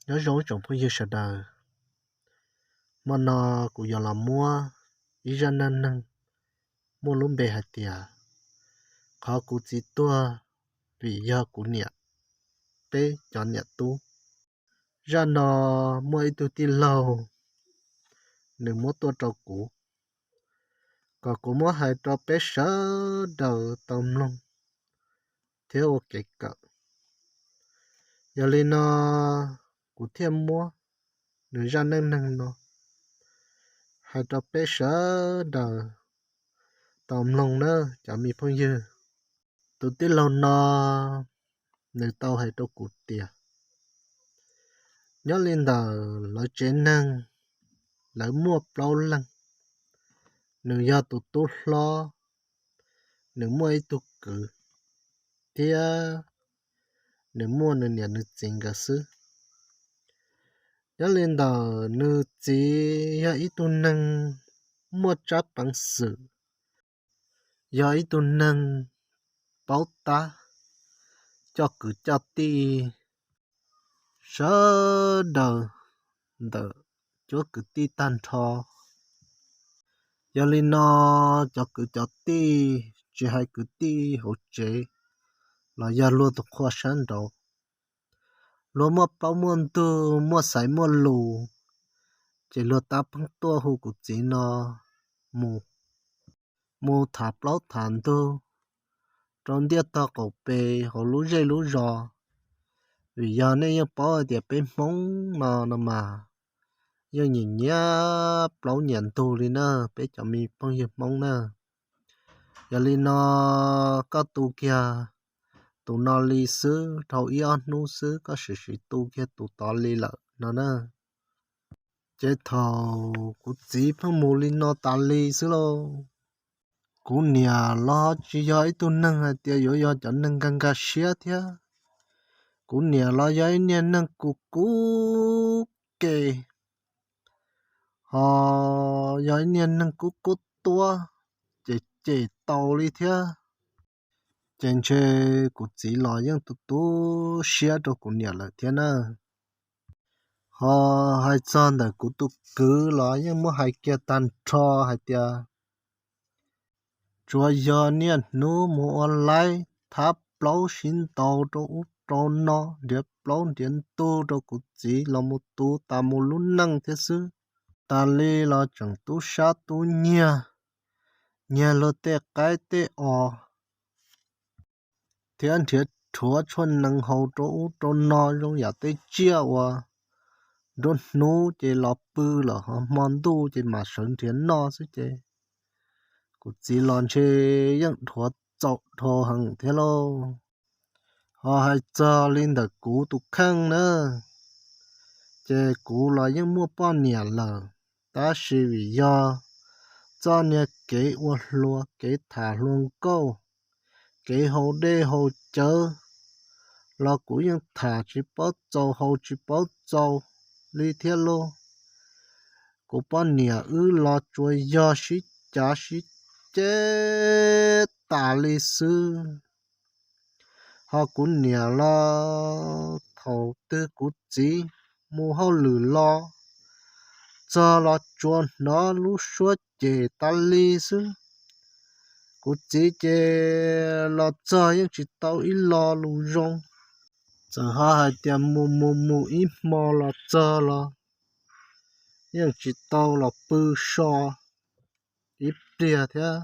Nyob zoo ib tsoom phooj ywg sawv daws, hmo no kuv yuav los muab ib zaj neej neeg muaj lub npe hais tias qhov kuv txiv tuag vim yog kuv niam, peb cov niam tub. Zaj no muaj ib tug tij laug nws muab tuaj rau kuv, kom kuv muab hais rau peb sawv daws tau mloog thiab ua kev kawm. Yog li no kuv thiaj muab nws zaj neej neeg no hais rau peb sawv daws tau mloog nawb cov me phooj ywg. Tus tij laug no nws tau hais rau kuv tias, nyob li ntawm lawv tsev neeg, lawv muaj plaub leeg, nws yog tus tub hlob, nws muaj ib tug kwv, thiab nws muaj nws niam nws txiv nkawd xwb. Nyob li ntawm nws txiv yog ib tug neeg muaj tsab peev xwm, yog ib tug neeg paub tab coj kwv coj tij sawv daws ntawm cuab kwv tij tag nrho. Yog li no cov kwv cov tij, tsis hais kwv tij hauv tsev los yog luag tus qhua sab nraud, luag muaj plaub muaj ntug, muaj xaiv muaj lus, ces luag tab pheej tuaj hu kuv txiv no mus, mus tham plaub tham ntug rau ntiaj tog qaum pes hauv lub zej lub zos. Vim yog nej yeej paub hais tias peb Hmoob no no mas yeej nyiam nyiam plaub nyiam ntug li na, peb cov me phooj ywg Hmoob na. Yog li no koj tu kiag tus no li xwb, dhau ib ob hnub xwb koj sim sim tu kiag tus tod li lawm no na. Ces thaum kuv txiv pheej mus li no tas li xwb lauj, kuv niam los tsis yog ib tug neeg hais tias yuav yog cov neeg nkag nkag siab thiab. Kuv niam los yog ib niag neeg kuv kub ke, ho yog ib niag neeg kub kub tuab, ces cem tau li thiab. Ces ntshe kuv txiv los yeej tu tu siab rau kuv niam lawm thiab na. Ho hais txog ntawm kuv tus kwv los yeej muab hais kiag tag nrho hais tias tsuas yog niaj hnub mus ua laib thab plaub sib ntaus rau ub rau no, nrhiav plaub nrhiav ntug rau kuv txiv los mus tu tas mus lub neej thiab xwb. Tas li los tseem tub sab tub nyiag, nyiag luag tej qaib tej os, thiab nrhiav rhuav tshuaj nees haus rau ub rau no zoo yam tej tsiaj uas nruab hnub ces los pw lawm ho hmo ntuj ces mam sawv nrhiav noj xwb ces kuv txiv los ntshe yeej dhuav txaum dhau heev thiab lauj. Ho hais txog li ntawm kuv tus kheej na, ces kuv los yeej muaj poj niam lawm, tab sis vim yog txoj niag kev ua hluas, kev tham hluas nkauj, kev haus dej haus cawv los kuv yeej tham tsis paub txaus haus tsis paub txaus li thiab lauj. Kuv poj niam wb los tsuas yog sib cav sib ceg tas li xwb. Ho kuv niam los thaum twg kuv txiv mus hauj lwm los txog los tsuas hnov lub suab cem tas li xwb. Kuv txiv ces los txog yeej tsis tau ib lo lus zoo. Txawm ho hais tias mus mus mus ib hmo los txog los yeej tsis tau los pw so ib pliag thiab.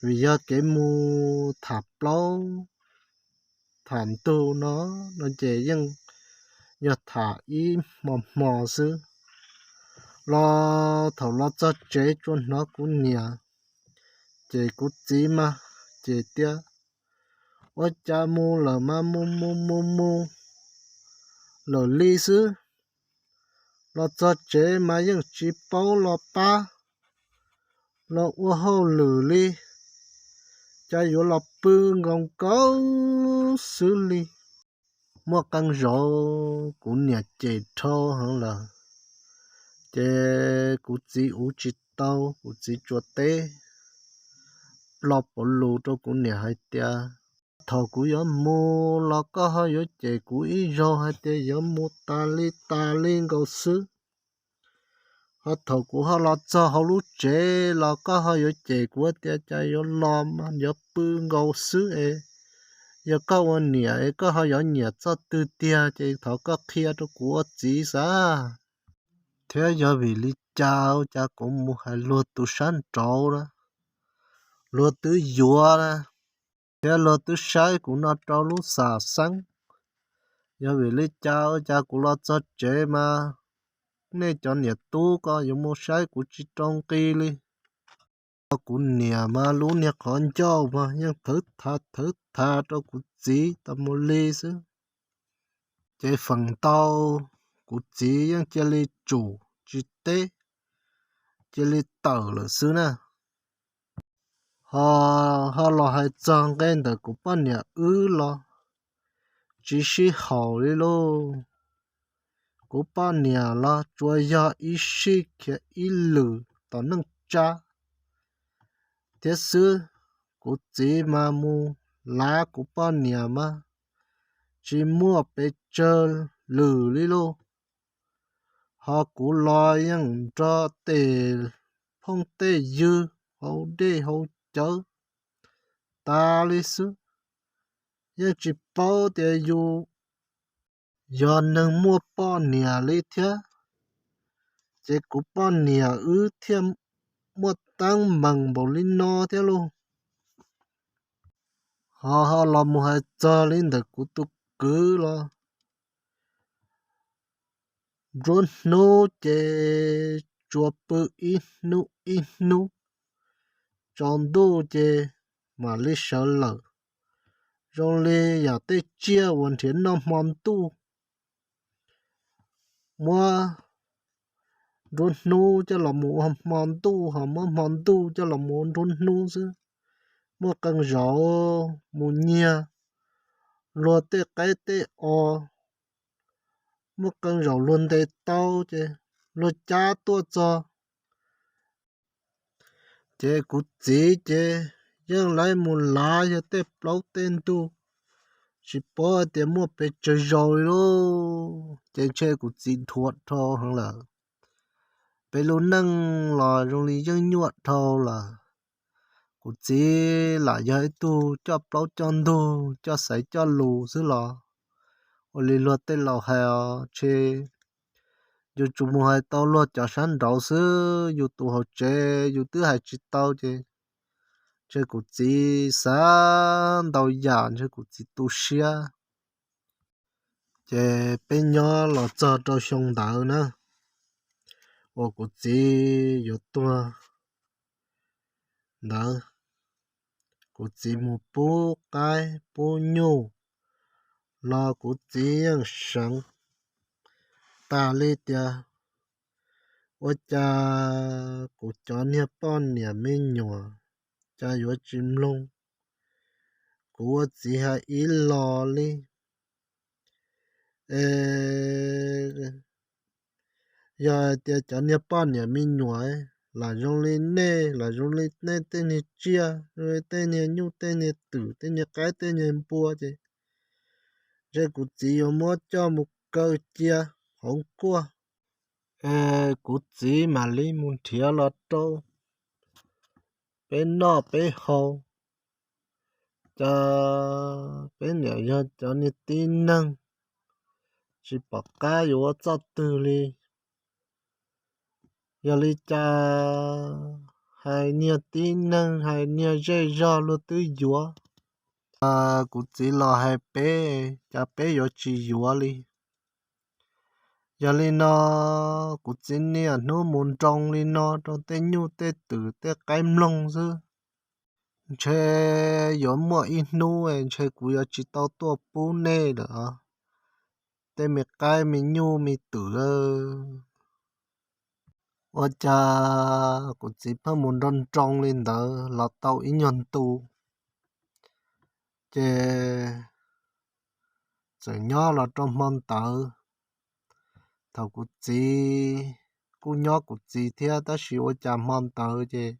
Vim yog kev mus tham plaub tham ntug no, no ces yeej yog tham ib hmo hmo xwb. Los thaum los txog tsev tsuas hnov kuv niam, ces kuv txiv mas ces tias, ua cas mus lawm mas mus mus mus mus lawm li xwb. Los txog tsev mas yeej tsis paub los pab los ua hauj lwm li, cas yuav los pw nkaus nkaus xwb li. Muaj qee zaus kuv niam cem dhau heev lawm, ces kuv txiv uv tsis tau, kuv txiv tsuas teb lo pauv lus rau kuv niam hais tias, thaum kuv yuav mus los koj ho yuav cem kuv ib zaug hais tias yuav mus tas li tas li nkaus xwb. Ho thaum kuv ho los txog hauv lub tsev los koj ho yuav cem kuv tias cas yuav los mas yuav pw nkaus xwb es, yog koj ua niam es koj ho yuav nyiam txoj twg tiag ces thov koj qhia rau kuv ua txiv xav. Thiab yog vim li cas ua cas kuv mus hais luag tus sab nraud na, luag twb yuav na, thiab luag twb saib kuv no rau lub xam xeeb. Yog vim li cas ua cas kuv los txog tsev mas nej cov niam tub ko yuav mus saib kuv tsis rau nqi li. Kuv niam mas lub niag qhov ncauj mas yeej thawv tha thawv tha rau kuv txiv tas mus li xwb. Ces feem ntau kuv txiv yeej cia li tsum tsis teb, cia li tawm lawm xwb na. Ho, ho los hais txog nqe ntawm kuv poj niam wb los tsis sib haum li lauj. Kuv poj niam los tsuas yog ib sij khiav ib lwm tom neej tsa thiab xwb. Kuv txiv mas mus lav kuv poj niam mas tsis muaj pes tsawg lwm li lauj. Ho kuv los yeej nrog tej phooj tej ywg haus dej haus cawv tas li xwb. Yeej tsis paub tias yus yog neeg muaj poj niam li thiab, ces kuv poj niam wb thiaj muaj teeb meem npaum li no thiab lauj. Ho, ho los mus hais txog li ntawm kuv tus kwv los nruab hnub ces tsuas pw ib hnub ib hnub, tsaus ntuj ces mam li sawv lawm. Zoo li yam tej tsiaj uas nrhiav noj hmo ntuj, muab nruab hnub coj los mus ua hmo ntuj, ho muab hmo ntuj coj los mus ua nruab hnub xwb. Muaj qee zaum mus nyiag luag tej qaib tej os, muaj qee zaum luag ntes tau ces luag cab tuaj txog. Ces kuv txiv ces yeej lawv mus lav yog tej plaub tej ntug, tsis paub tias muaj pes tsawg zaus li lauj. Ces ntshe kuv txiv dhuav dhau heev lawm. Peb lub neej los zoo li yeej nyuaj dhau lawm. Kuv txiv lam yog ib tug coj plaub coj ntug, coj xaiv coj lus xwb los ua li luag tej laus hais os, ntshe yus tsuas mus hais tau luag cov sab nraud xwb, yus tus hauv tsev yus twb hais tsis tau ces ntshe kuv txiv xav ntau yam, ntshe kuv txiv tu siab. Ces peb nyob los txog rau xyoo ntawd na, uas kuv txiv yuav tuag ntawd, kuv txiv mus pub qaib pub nyuj los kuv txiv yeej seev tas li tias ua cas kuv cov niag poj niam me nyuam cas yuav tsis mloog kuv ua txiv hais ib los li. Es yog hais tias cov niag poj niam me nyuam lam zoo li nej, lam zoo li nej tej niag tsiaj, zoo li tej niag nyuj tej niag twm tej niag qaib tej niag npua ces ntshe kuv txiv yuav muab coj mus kaw cia hauv nkuaj, es kuv txiv mam li mus nrhiav los rau peb noj peb haus. Cas peb niam yog cov niag tib neeg tsis pom qab yuav ua txoj twg li. Yog li cas hais niag tib neeg hais niag zej zog luag twb yuav, kuv txiv los hais peb, cas peb yuav tsis yuav li. Yog li no kuv txiv niaj hnub mus nroo li no rau tej nyuj tej twm tej qaib mloog xwb. Ntshe yuav muaj ib hnub ntshe kuv yuav tsis tau tuaj pub nej lawm, tej me qaib me nyuj me twm. Ua cas kuv txiv pheej mus nroo nroo li ntawd los tau ib nyuag ntu, ces txawm nyob los rau hmo ntawd. Thaum kuv txiv, kuj nyob kuv txiv thiab tab sis ua cas hmo ntawd ces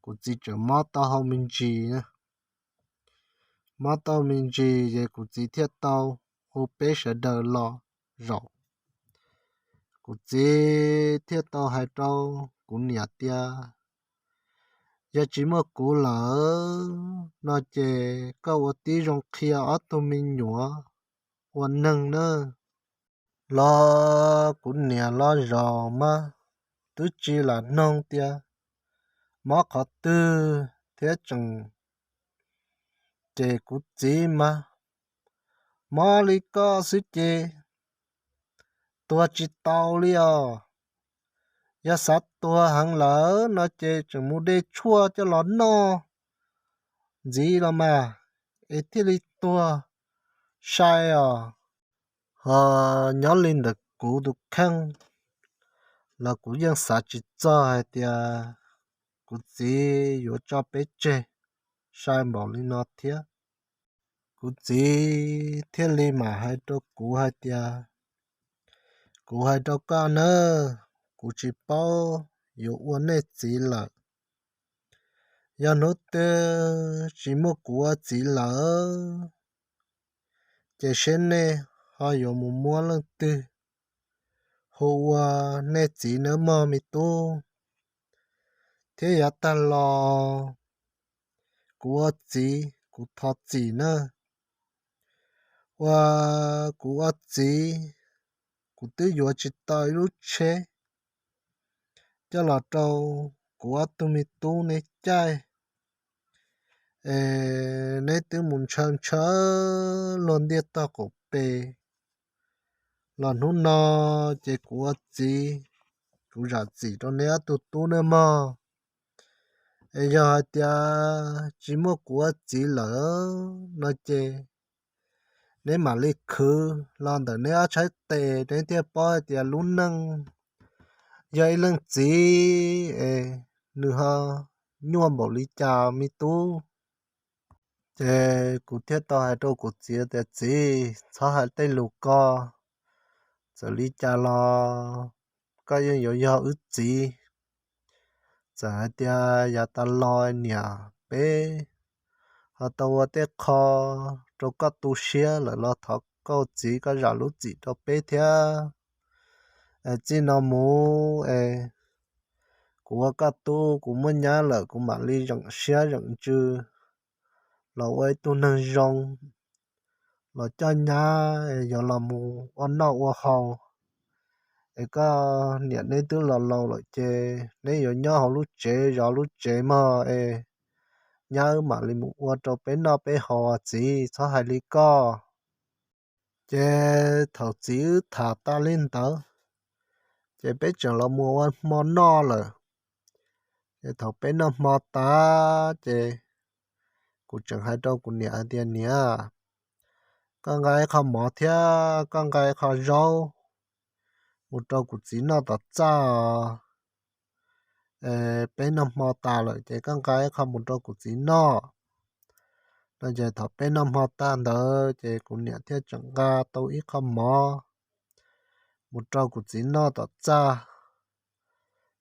kuv txiv tseem mob taub hau me ntsis na. mob tau me ntsis ces kuv txiv thiaj tau hu peb sawv daws los zaum. Kuv txiv thiaj tau hais rau kuv niam tias, yog tsis muaj kuv lawm no ces koj ua tib zoo qhia ob tug me nyuam ua neeg nawb. Los kuv niam los zaum mas twb tsis lam noog tias mob qhov twg thiab tseem ces kuv txiv mas mob li koj xwb ces tuag tsis tau li os. Yog xav tuag heev lawm no ces tseem mus de tshuaj coj los noj ntxiv los mas es thiaj li tuag sai os. Ho nyob li ntawm kuv tus kheej los kuv yeej xav tsis txog hais tias kuv txiv yuav tso peb tseg sai npaum li no thiab. Kuv txiv thiaj li mam hais rau kuv hais tias, kuv hais rau koj nawb, kuv tsis paub yuav ua nej txiv lawm. Yog hnub twg tsis muaj kuv ua txiv lawm ces seb nej ho yuav mus muab leej twg hu ua nej txiv nawb mog me tub. Thiab yav tag los kuv ua txiv kuv thov txim nawb. Ua kuv ua txiv kuv twb yuav tsis tau ib lub tsheb coj los rau kuv ob tug me tub neb caij es neb twb mus ntshaw ntshaw luag ntiaj tog qaum pes los hnub no ces kuv ua txiv kuv zam txim rau neb ob tug tub nawb mog. Es yog hais tias tsis muaj kuv ua txiv lawm no ces neb mam li khwv los ntawm neb ob tshab tes neb thiaj paub hais tias lub neej yog ib leej txiv es nws ho nyuaj npaum li cas me tub. Ces kuv thiaj tau hais rau kuv txiv tias, txiv, txhob hais tej lus ko, txawm li cas los koj yeej yuav yog wb txiv. Txawm hais tias yav tas los niam peb ho tau ua tej qho rau koj tu siab lawm los thov koj txiv koj zam lub txim rau peb thiab. Txij no mus es kuv ua koj tub kuv muaj nyab lawm kuv mam li zeem siab zeem ntsws los ua ib tug neeg zoo, los coj nyab yuav los mus ua noj ua haus. Es koj niam neb twb los laus lawm ces neb yuav nyob hauv lub tsev zov lub tsev mog es nyab wb mam li mus ua rau peb noj peb haus txiv, txhob hais li koj. Ces thaum txiv wb tham tas li ntawd ces peb tseem los mus ua hmo noj lawm. Ces thaum peb noj hmo tas ces kuv tseem hais rau kuv niam hais tias, niam, koj nqa ib qho mov thiab koj nqa ib qho zaub mus rau kuv txiv noj tom txaj os. Peb noj hmo tas lawm ces koj nqa ib qho mus rau kuv txiv noj. No ces thaum peb noj hmo tas ntawd ces kuv niam thiaj tseem nqa tau ib qho mov mus rau kuv txiv noj tom txaj.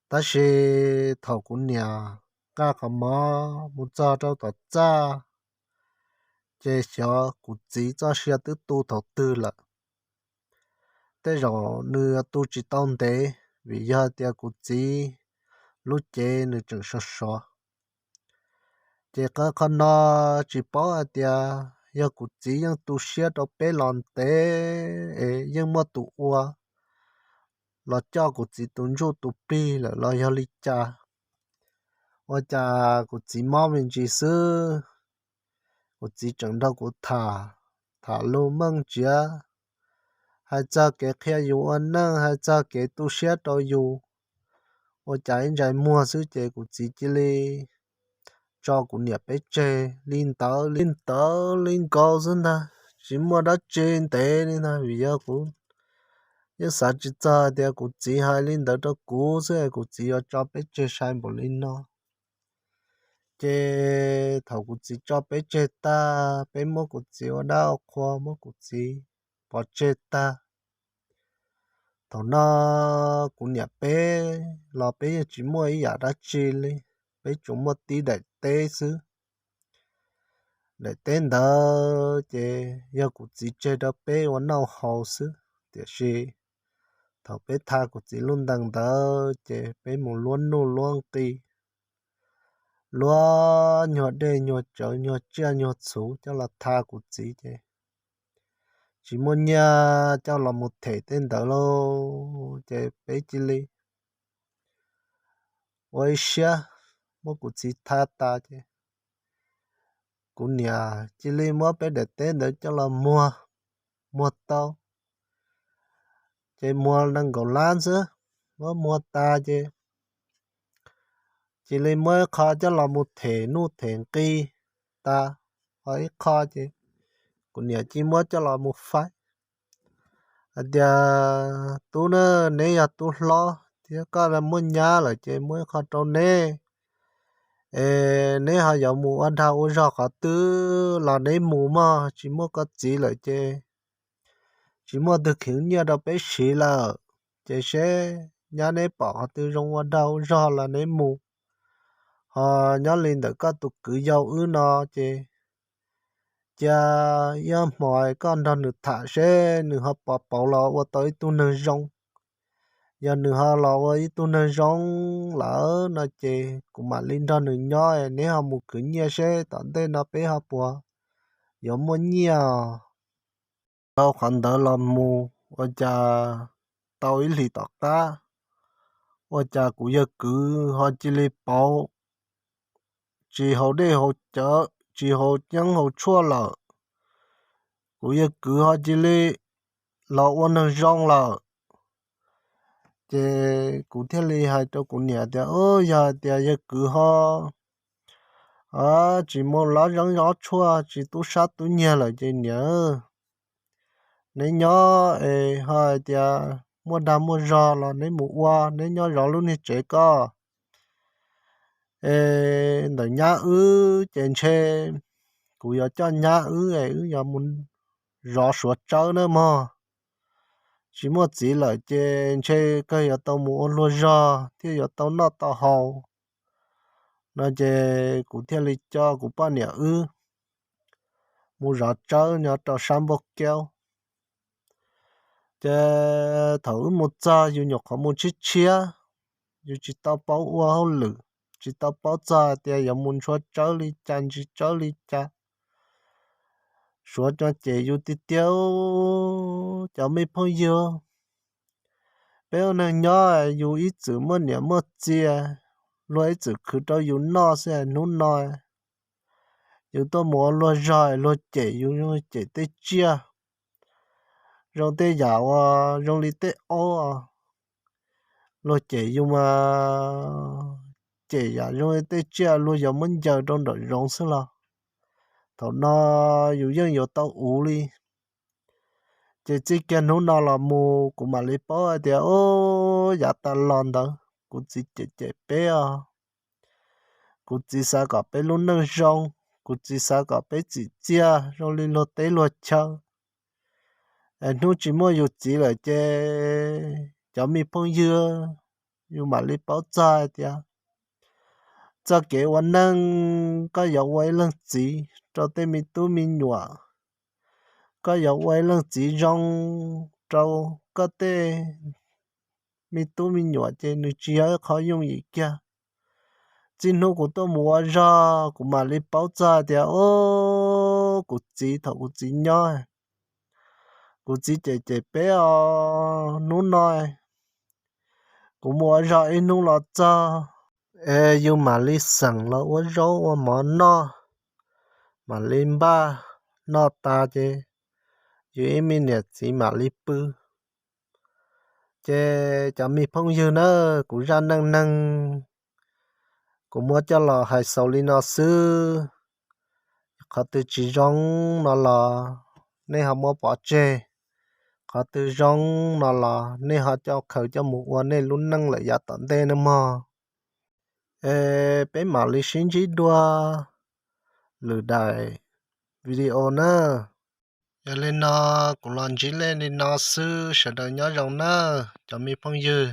Tab sis thaum kuv niam nqa qhov mov mus txog rau tom txaj ces xyov kuv txiv txoj sia twb tu thaum twg lawm. Tej zaum nws tu tsis tau ntev vim yog tias kuv txiv lub cev nws tseem sov sov. Ces qhov no tsis paub hais tias yog kuv txiv yeej tu siab rau peb los ntev es yeej muaj tus ua los coj kuv txiv tus ntsuj tus plig lawm los yog li cas. Ua cas kuv txiv mob me ntsis xwb, kuv txiv tseem nrog kuv tham, tham lus meej tsiav, hais txog kev qhia yus ua neej, hais txog kev tu siab rau yus. Ua cas ib ntsais muag xwb ces kuv txiv cia li tso kuv niam peb tseg li ntawd li ntawd li nkaus xwb ntag, tsis muaj dab tsi ntev li ntag. Vim yog kuv yeej xav tsis txog tias kuv txiv hais li ntawd rau kuv xwb es kuv txiv yuav tso peb tseg sai npaum li no. Ces thaum kuv txiv tso peb tseg tag, peb muab kuv txiv ua dab ua qhua, muab kuv txiv pov tseg tag, thaum no kuv niam peb los peb yeej tsis muaj ib yam dab tsi li, peb tsuas muaj tib daim teb xwb. daim teb ntawd ces yog kuv txiv tseg rau peb ua noj haus xwb, tiam sis thaum peb tha kuv txiv lub ntees ntawd ces peb mus luab nuj luab nqi, luab nyuag dej nyuag cawv nyuag tsiaj nyuag txhuv coj los tha kuv txiv ces tsis muaj nyiaj coj los mus them tej ntawd lauj. Ces peb cia li ua ib siab muab kuv txiv tha tas ces kuv niam cia li muab peb daim teb ntawd coj los muag, muag tau ces muag nees nkaum lab xwb. Muab muag tas ces cia li muab ib qho coj los mus them nuj them nqi tas, ho ib qho ces kuv niam cia li muab coj los mus faib hais tias, Tub na, neb yog tub hlob thiab koj muaj nyab lawm ces muaj ib qho rau neb, es neb ho yuav mus ua dag ua zog qhov twg los neb mus mog, tsis muaj koj txiv lawm ces tsis muaj twg khwv nyiaj rau peb siv lawm. Ces seb nyab neb pom qhov twg zoo ua dag ua zog los neb mus, ho nyob li ntawm koj tus kwv yau wb no ces cia ib hmo koj nrog nws tham seb nws ho pom pauv los ua tau ib tug neeg zoo. Yog nws ho los ua ib tug neeg zoo lawm no ces kuv mam li nrog nws nyob, neb ho mus khwv nyiaj seb tom ntej no peb ho puas yuav muaj nyiaj. Dhau qhov ntawd los mus ua cas tau ib hlis tom qab, ua cas kuv yawg kwv ho cia li pauv, tsis haus dej haus cawv tsis haus yeeb haus tshuaj lawm. Kuv yawg kwv ho cia li los ua neeg zoo lawm. Ces kuv thiaj li hais rau kuv niam tias, Yog hais tias yawg kwv ho tsis mus lov yeeb lov tshuaj tsis tub sab tub nyiag lawm ces niam, neb nyob es ho hais tias muaj dag muaj zog los neb mus ua, neb nyob zov lub niag tsev ko. Es ntawm nyab wb ces ntshe kuv yuav coj nyab wb es wb yuav mus zov Suav tsawb na mog. Tsis muaj txiv lawm ces ntshe kawg yuav tau mus ua luag zog thiaj yuav tau noj tau haus no ces kuv thiaj li coj kuv poj niam wb mus zov tsawb nyob rau sab Npauj Kaub. Ces thaum wb mus txog yus nyuam qhuav mus tshiab tshiab, yus tsis tau paub ua hauj lwm, tsis tau paub txog tias yuav mus ntshua tsawb li cas ntsis tsawb li cas. Suav cov cem yus tiag tiag, cov me phooj ywg. Peb ua neeg nyob yus ib txwm muaj niam muaj txiv, luag ib txwm khwv rau yus noj xwb, hnub no yus tuaj mus ua luag zog luag cem yus zoo li cem tej tsiaj, zoo tej yam uas zoo li tej aub. Luag cem yus mas cem yam zoo li tej tsiaj luag yuav muab ncaws rau nraum zoov xwb los thaum no yus yeej yuav tau uv li. Ces txij kiag hnub no los mus kuv mam li paub hais tias, o, yav tas los ntawd kuv txiv cem cem peb os. Kuv txiv xav kom peb lub neej zoo, kuv txiv xav kom peb tsim txiaj zoo li luag teb luag chaw. Es hnub tsis muaj yus txiv lawm ces cov me phooj ywg, yus mam li paub txog hais tias txoj kev ua neej koj yuav ua ib leej txiv rau tej me tub me nyuam, koj yuav ua ib leej txiv zoo rau koj tej me tub me nyuam ces nws tsis yog ib qho yooj yim kiag. Txij hnub kuv tuaj mus ua zog kuv mam li paub txog tias, o, kuv txiv thaum kuv txiv nyob, kuv txiv cem cem peb os. Hnub no kuv mus ua zog ib hnub los txog, es yus mam li xeem los ua zaub ua mov noj, mam li npaj noj tas ces yus ib me niam txiv mam li pw. Ces cov me phooj ywg na, kuv zaj neej neeg kuv muab coj los hais xaus li no xwb. Qhov twg tsis zoo no los nej ho muab pov tseg, qhov twg zoo no los nej ho coj khaws coj mus ua nej lub neej lawm yav tom ntej nawb mog. Es peb mam li sib ntsib dua lwm daim video na. Yog li no kuv los ntsib nej li no xwb, sawv daws nyob zoo nawb cov me phooj ywg.